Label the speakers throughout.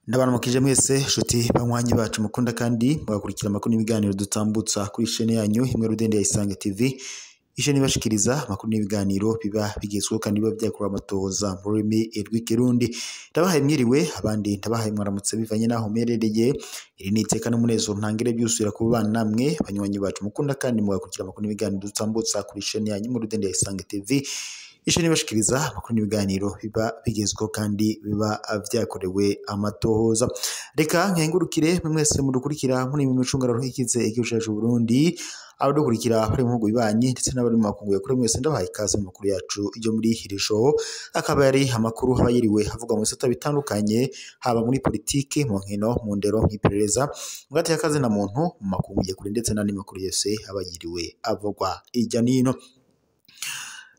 Speaker 1: Ndabaramukije mwese nshuti banywanyi bacu mukunda kandi mugakurikira amakuru n'ibiganiro dutambutsa kuri chaîne yanyu imwe rudende ya Isange TV. Isheni bashikiriza amakuru n'ibiganiro biba bigezweho kandi biba byakura amatohoza mu rurimi rw'ikirundi. Ndabahaye mwiriwe, abandi ndabahaye mwaramutse bivanye naho merereye. Iri ni iteka n'umunezero ntangire byusubira ku bana namwe banywanyi bacu mukunda kandi mugakurikira amakuru n'ibiganiro dutambutsa kuri chaîne yanyu imwe rudende ya Isange TV. Isheni bashikiriza amakuru n'ibiganiro biba bigezweho kandi biba vyakorewe amatohoza. Reka nkengurukire mwese mudukurikira muri mu micungararo ikize igihugu cyacu Burundi, abadukurikira bari mu bihugu bibanyi ndetse n'abari mu makungu ya kure, mwese ndabahaye ikaze mu makuru yacu yo muri iri joro. Akaba yari amakuru aba yiriwe avugwa mu bisata bitandukanye, haba muri politiki, mu nkino, mu ndero, mw'iperereza, mu gateka na muntu, mu makungu ya kure ndetse n'andi makuru yose aba yiriwe avugwa hirya n'ino.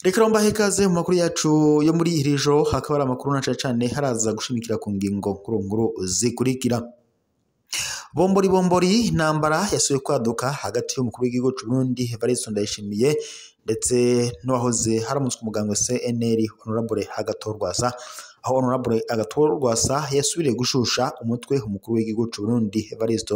Speaker 1: Reka mbahe ikaze mu makuru yacu yo muri iri joro. Hakaba ari amakuru na cane cane haraza gushimikira ku ngingo nkuru zikurikira. Bombori bombori intambara yasubiye kwaduka hagati y'umukuru w'igihugu c'u Burundi Evariste Ndayishimiye ndetse n'uwahoze haramutswe umugambwe CNL Honorable Agathon Rwasa, aho Honorable Agathon Rwasa yasubiriye gushusha umutwe umukuru w'igihugu c'u Burundi Evariste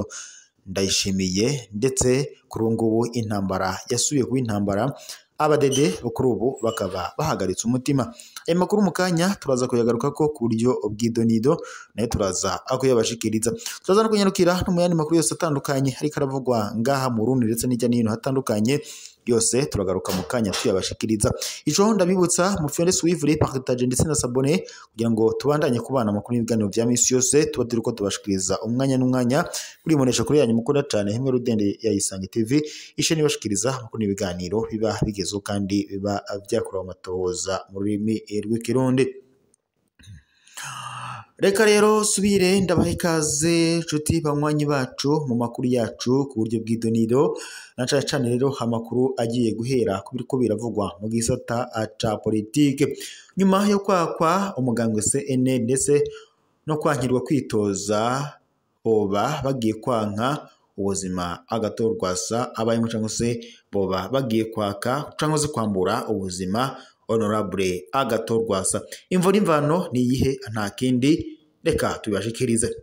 Speaker 1: Ndayishimiye, ndetse kuri ubu ngubu intambara yasubiye kuba intambara. Abadede kuri ubu bakaba bahagaritse umutima. Ayo makuru mu kanya turaza kuyagaruka ko ku buryo bw'idonido, nayo turaza kuyabashikiriza. Turaza no kunyarukira no mu yandi makuru yose atandukanye ariko aravugwa ngaha mu Burundi ndetse n'ijya n'ino hatandukanye, yose turagaruka mu kanya tuyabashikiriza. Ico ndabibutsa mufyonde suivre, partage ndetse na s'abonner kugira ngo tubandanye kubana amakuru n'ibiganiro vya misi yose tuba turiko tubashikiriza umwanya n'umwanya kuri monesha kuri yanyu mukunda cane himwe rudende ya Isange TV. Isheni bashikiriza amakuru n'ibiganiro biba bigezweho kandi biba vyakorewe amatohoza mu rurimi rw'ikirundi. Reka rero subire ndabaha ikaze nshuti banywanyi bacu mu makuru yacu ku buryo bw'idonido, na cane cane rero amakuru agiye guhera ku biriko biravugwa mu gisata ca politike. Nyuma yo kwakwa umugambwe CNL ndetse no kwankirwa kwitoza, boba bagiye kwanka ubuzima Agathon Rwasa abayemo, cyangwa se boba bagiye kwaka cyangwa se kwambura ubuzima Honorable Agathon Rwasa. Imvo n'imvano ni iyihe? Nta kindi, reka tubibashikirize.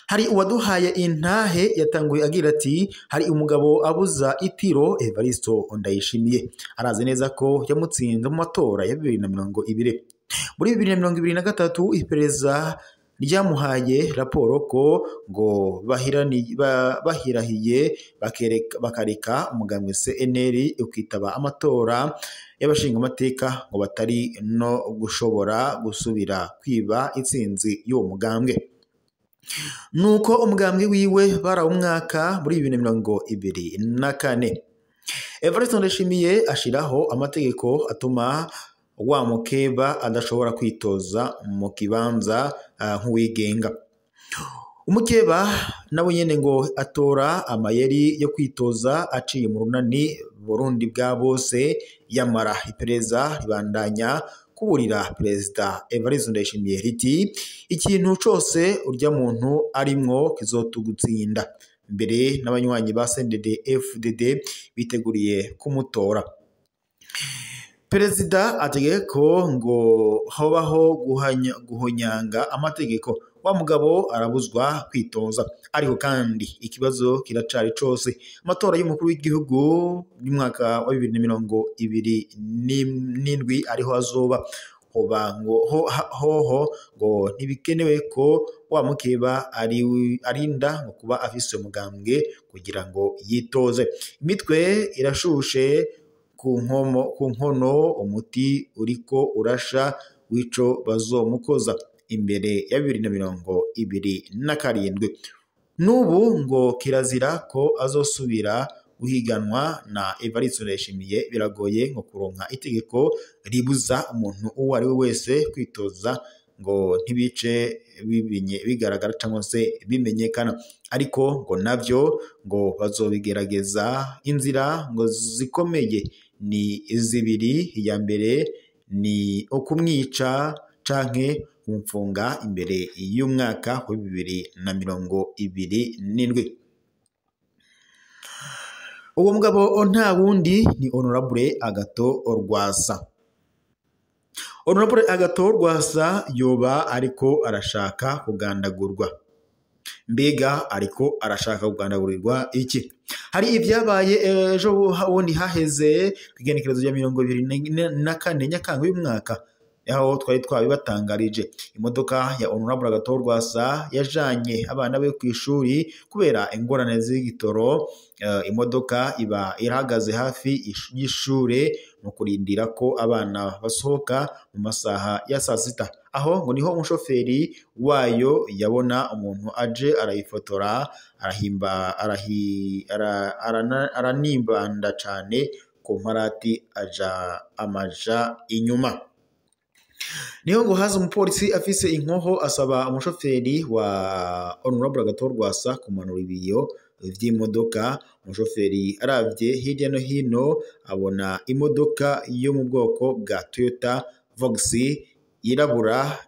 Speaker 1: Hari uwaduhaye intahe yatanguye agira ati: hari umugabo abuza itiro Evariste Ndayishimiye, arazi neza ko yamutsinze mu matora ya 2020. Muri 2023 iperereza ryamuhaye raporo ko ngo bahirahiye bakareka umugambwe CNL ukitaba amatora y'abashingamateka, ngo batari no gushobora gusubira kwiba intsinzi y'uwo mugambwe. Nuko umugambwe wiwe barawumwaka muri 2024. Evariste Ndayishimiye ashiraho amategeko atuma wa mukeba adashobora kwitoza mu kibanza nk'uwigenga. Umukeba nawe nyene ngo atora amayeri yo kwitoza aciye mu runani Burundi bwa bose, yamara iperereza ribandanya kuburira Perezida Evariste Ndayishimiye riti: ikintu cose urya muntu arimwo kizotugutsinda. Mbere n'abanywanyi ba CNDD FDD biteguriye kumutora. Perezida ategeka ko ngo hobaho guhonyanga amategeko, wa mugabo arabuzwa kwitoza. Ariko kandi ikibazo kiracari cose. Amatora y'umukuru w'igihugu y'umwaka wa 2027 ariho azoba. Hoba ngo hoho ngo ntibikenewe ko wa mukeba arinda ngo kuba afise umugambwe kugira ngo yitoze. Imitwe irashushe ku nkono, umuti uriko urasha w'ico bazomukoza imbere ya 2027. N'ubu ngo kirazira ko azosubira guhiganwa na Evariste Ndayishimiye. Biragoye ngo kuronka itegeko ribuza umuntu uwo ari we wese kwitoza ngo ntibice bigaragara cyangwa se bimenyekana, ariko ngo navyo ngo bazobigerageza. Inzira ngo zikomeye ni zibiri: iya mbere ni ukumwica canke kumfunga imbere y'umwaka wa 2027. Uwo mugabo nta wundi ni Honorable Agathon Rwasa. Honorable Agathon Rwasa yoba ariko arashaka kugandagurwa. Mbega ariko arashaka kugandagurirwa iki? Hari ibyabaye ejo bundi haheze ku igenekerezo rya 24 Nyakanga uyu mwaka, aho twari twabibatangarije. Imodoka ya Honorable Agathon Rwasa yajanye abana be ku ishuri kubera ingorane z'igitoro. Imodoka iba irahagaze hafi y'ishure mu kurindira ko abana basohoka mu masaha ya saa sita. Aho ngo niho umushoferi wayo yabona umuntu aje arayifotora, arahimba, aranimbanda cane ku mparati aja amaja inyuma. Niho ngo haza umupolisi afise inkoho asaba umushoferi wa Honorable Agathon Rwasa kumanura ibiyo vy'imodoka. Umushoferi aravye hirya no hino abona imodoka yo mu bwoko bwa Toyota Vox yirabura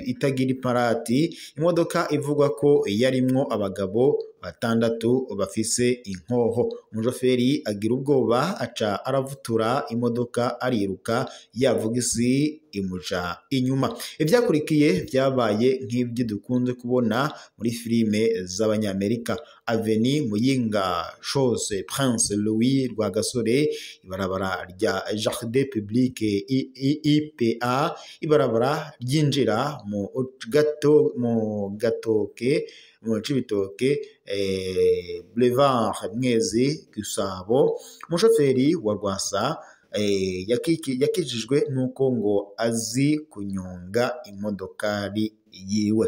Speaker 1: itagira iparati, imodoka ivugwa ko yarimwo abagabo batandatu bafise inkoho. Umushoferi agira ubwoba aca aravutura imodoka ariruka, yavuga isi imuja inyuma. Ivyakurikiye vyabaye nk'ivyo dukunze kubona muri filime z'Abanyamerika. Avenue Muyinga Chose Prince Louis Rwagasore, ibarabara rya Jardin Public IPA, ibarabara ryinjira mu gato mu Gatoke mu Cibitoke, Boulevard Mwezi Gisabo. Umushoferi wa Rwasa yakijijwe nuko ngo azi kunyonga imodokari yiwe.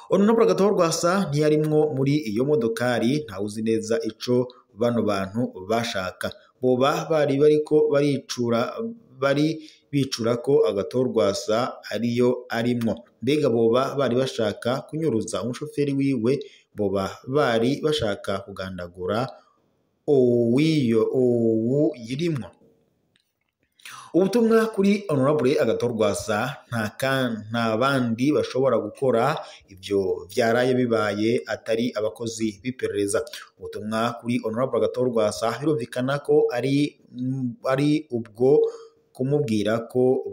Speaker 1: Honorable Agathon Rwasa ntiyarimwo muri iyo modokari, ntawuzi neza ico bano bantu bashaka. Boba bari bariko baricura, bari bicura ko Agathon Rwasa ariyo arimwo. Mbega boba bari bashaka kunyuruza umushoferi wiwe? Boba bari bashaka kugandagura uwiyo uwu yirimwo? Ubutumwa kuri Honorable Agathon Rwasa: nta bandi bashobora gukora ivyo vyaraye bibaye atari abakozi b'iperereza. Ubutumwa kuri Honorable Agathon Rwasa birumvikana ko ari ubwo kumubwira ko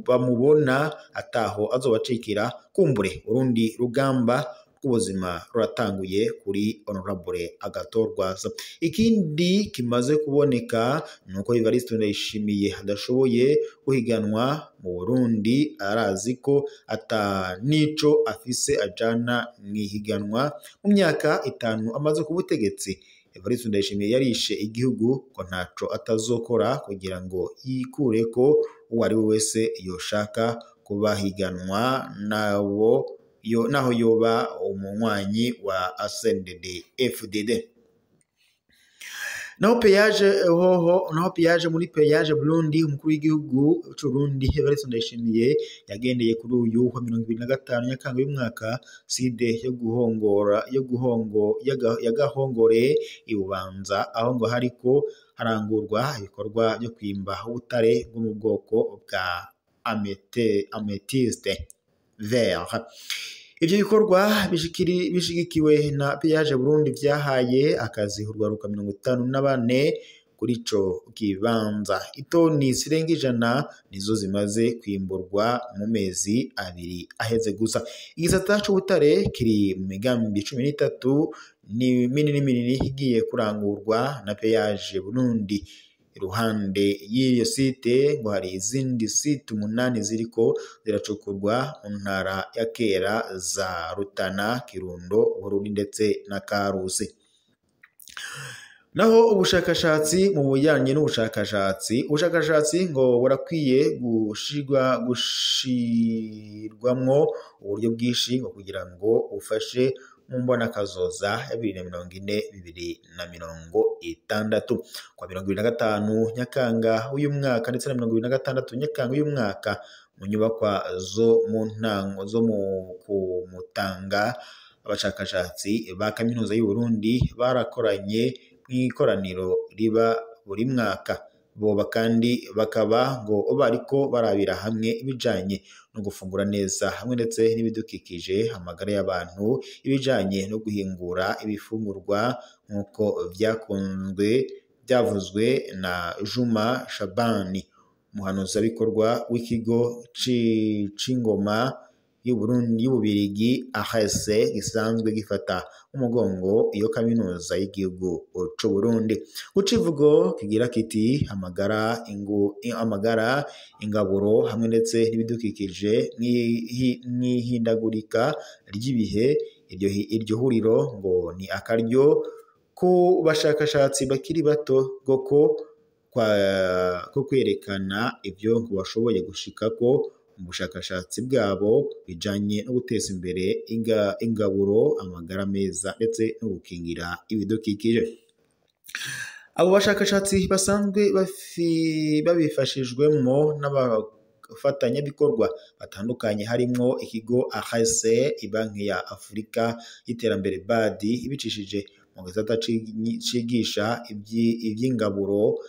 Speaker 1: bamubona ataho azobacikira. Kumbure urundi rugamba rw'ubuzima ruratanguye kuri Honorable Agathon Rwasa. Ikindi kimaze kuboneka nuko Evariste Ndayishimiye adashoboye guhiganwa mu Burundi, arazi ko ata nico afise ajana mw'ihiganwa. Mu myaka 5 amaze ku butegetsi, Evariste Ndayishimiye yarishe igihugu ko ntaco atazokora kugira ngo yikureko uwo ari we wese yoshaka kubahiganwa nabo, naho yoba umunywanyi wa CNDD FDD. Naho peyaje hoho, naho peyaje muri peyaje Burundi, umukuru w'igihugu c'Uburundi Evariste Ndayishimiye yagendeye kuri uyu wa 2025 Nyakanga y'umwaka side yo guhongora yo guhongo ya Gahongore ibubanza, aho ngo hariko harangurwa ibikorwa byo kwimba ubutare bwo mu bwoko bwa amethyste vert. Ivyo bikorwa bishigikiwe na Peyaje Burundi vyahaye akazi urwaruka 54 kuri ico kibanza. Itoni zirenga 100 nizo zimaze kwimburwa mu mezi 2 aheze gusa. Igisata c'ubutare kiri mu migambi 13 ni minini minini igiye kurangurwa na Peyaje Burundi. Iruhande y'iyo site ngo hari izindi site 8 ziriko ziracukurwa mu ntara ya Kera za Rutana, Kirundo, Bururi ndetse na Karusi. Naho ubushakashatsi mu bijyanye n'ubushakashatsi, ubushakashatsi ngo burakwiye gushirwamwo uburyo bwinshi ngo kugira ngo ufashe mu mbonakazoza ya 2040 2060. Kwa 2025 Nyakanga uyu mwaka ndetse na 2026 Nyakanga uyu mwaka, mu nyubakwa zo mu ntango zo mu Kumutanga, abashakashatsi ba kaminuza y'u Burundi barakoranye mw'ikoraniro riba buri mwaka. Boba kandi bakaba ngo bariko barabira hamwe ibijanye no gufungura neza hamwe ndetse n'ibidukikije, amagara y'abantu, ibijanye no guhingura ibifungurwa nk'uko vyakunzwe byavuzwe na Juma Shabani, umuhanuzabikorwa w'ikigo c'ingoma y'Ububirigi AHS gisanzwe gifata umugongo iyo kaminuza y'igihugu c'u Burundi. Ku civugo kigira kiti amagara, ingaburo hamwe ndetse n'ibidukikije n'ihindagurika ry'ibihe. Iryo huriro ngo ni akaryo ku bashakashatsi bakiri bato ko kwerekana ivyo ngo bashoboye gushikako mu bushakashatsi bwabo bijanye no guteza imbere ingaburo, amagara meza ndetse no gukingira ibidukikije. Abo bashakashatsi basanzwe babifashijwemwo n'abafatanyabikorwa batandukanye harimwo ikigo AHS, Ibanki ya Afurika y'iterambere BAD ibicishije mu gisata cigisha ivy'ingaburo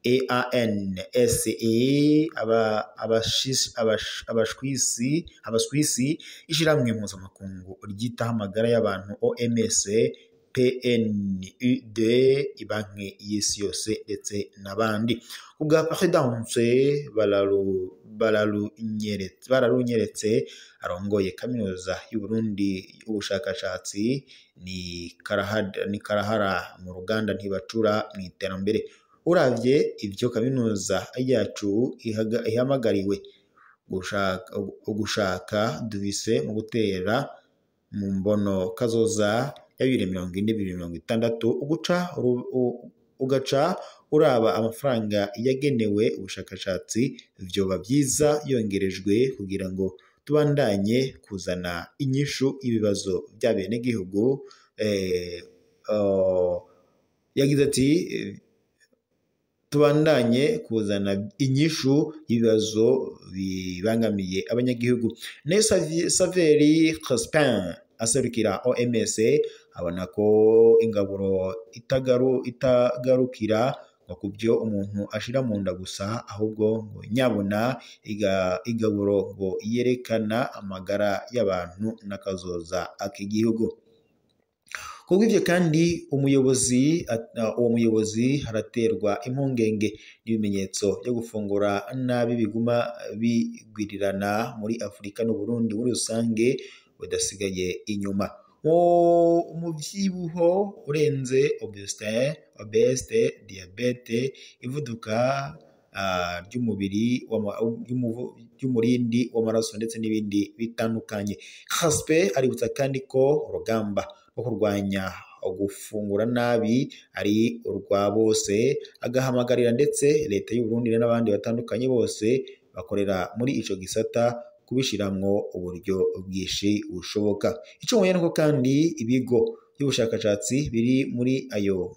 Speaker 1: EANSE, Abaswisi, ishirahamwe mpuzamakungu ryitaho amagara y'abantu OMS, PNUD, Ibanki y'isi yose ndetse n'abandi. Kubwa Prudence Bararunyeretse arongoye kaminuza y'Uburundi, ubushakashatsi ni karahara mu ruganda ntibacura mw'iterambere. Uravye ivyo kaminuza yacu ihamagariwe gushaka dufise mu gutera mu mbono kazoza ya 2040 2060, ugaca uraba amafaranga yagenewe ubushakashatsi, vyoba vyiza yongerejwe kugira ngo tubandanye kuzana inyishu y'ibibazo vy'abenegihugu. Yagize ati tubandanye kuzana inyishu y'ibibazo bibangamiye abanyagihugu. Nayo Saveri Crispin aserukira OMS abona ko ingaburo itagarukira ngo kubyo umuntu ashira mu nda gusa, ahubwo ngo nyabona igaburo ngo yerekana amagara y'abantu n'akazoza ak'igihugu. Kubw'ivyo kandi uwo muyobozi haraterwa impungenge n'ibimenyetso byo gufungura nabi biguma bigwirirana muri Afurika n'Uburundi muri rusange budasigaye inyuma. Umuvyibuho urenze, obesite, diabete, ivuduka ry'umubiri ry'umurindi w'amaraso ndetse n'ibindi bitandukanye. Haspe aributsa kandi ko urugamba rwo kurwanya gufungura nabi ari urwa bose, agahamagarira ndetse leta y'u Burundi n'abandi batandukanye bose bakorera muri ico gisata kubishiramwo uburyo bwinshi bushoboka. Ico mubonye nuko kandi ibigo by'ubushakashatsi biri muri ayo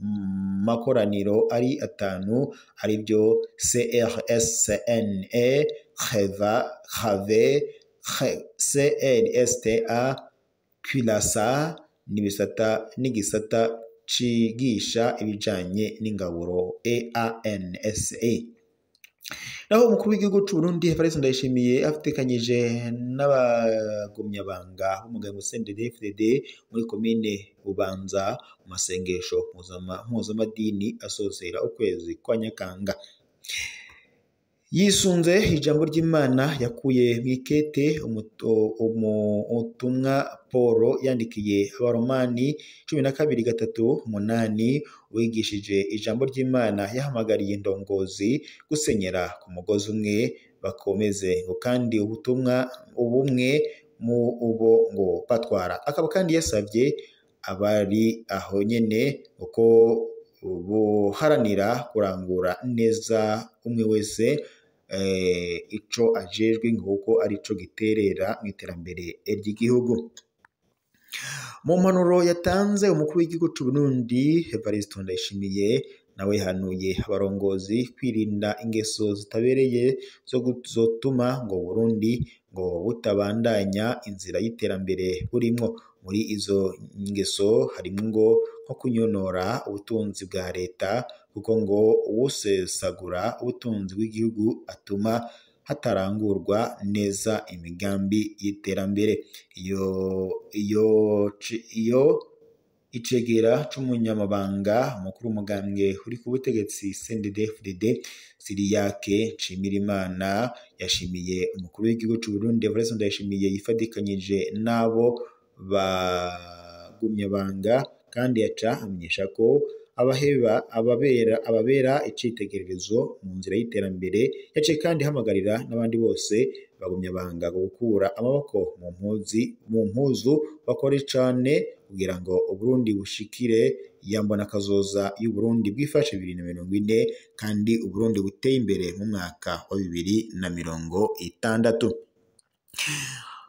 Speaker 1: makoraniro ari atanu, aribyo CRSNE, CREVA, CRAVE, CLSTA, CULASA n'igisata cigisha ibijanye n'ingaburo EANSA. Naho umukuru w'igihugu c'u Burundi Evariste Ndayishimiye afatikanyije n'abagumyabanga b'umugambwe CNDD-FDD muri komine Bubanza mu masengesho mpuzamadini asozera ukwezi kwa Nyakanga. Yisunze ijambo ry'Imana yakuye mw'ikete umutumwa Paul yandikiye Abaromani 12:3-8, wigishije ijambo ry'Imana yahamagariye indongozi gusenyera ku mugozi umwe bakomeze ngo kandi ubutumwa ubumwe mu ubo ngo batwara. Akaba kandi yasavye abari aho nyene uko buharanira kurangura neza umwe wese ico ajejwe nguko arico giterera mu iterambere ry'igihugu. Mu mpanuro yatanze umukuru w'igihugu c'u Burundi Evariste Ndayishimiye nawe yahanuye abarongozi kwirinda ingeso zitabereye zo zotuma ngo Burundi ngo butabandanya inzira y'iterambere burimwo. Muri izo ngeso harimwo ngo nko kunyonora ubutunzi bwa leta, kuko ngo uwusesagura ubutunzi bw'igihugu atuma hatarangurwa neza imigambi y'iterambere. Iyo icegera c'umunyamabanga mukuru w'umugambwe uri ku butegetsi CNDD-FDD Cyriaque Nshimirimana yashimiye umukuru w'igihugu c'u Burundi Evariste Ndayishimiye yifadikanyije n'abo bagumyabanga, kandi aca amenyesha ko ababera icitegererezo mu nzira y'iterambere. Yaciye kandi ahamagarira n'abandi bose bagumyabanga gukura amaboko mu mpuzu bakore cane kugira ngo Uburundi bushikire iyambona kazoza y'Uburundi bwifashe 2040 kandi Uburundi buteye imbere mu mwaka wa 2060.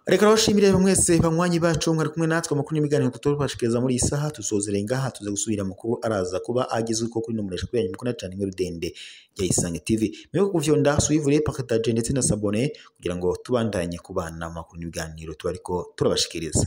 Speaker 1: Reka rero mwese banywanyi bacu mwari kumwe natwe amakuru n'ibiganiro tutobashikiriza muri iyi saha. Tusozere ngaha, tuze gusubira amakuru araza kuba agezwe ko kuri nomuresha kuri yanyu mukunda cyane inkuru ndende ya Isange TV. Mwibuke kuvyonda suivre, partage ndetse na s'abonner kugira ngo tubandanye kubana amakuru n'ibiganiro tubariko turabashikiriza.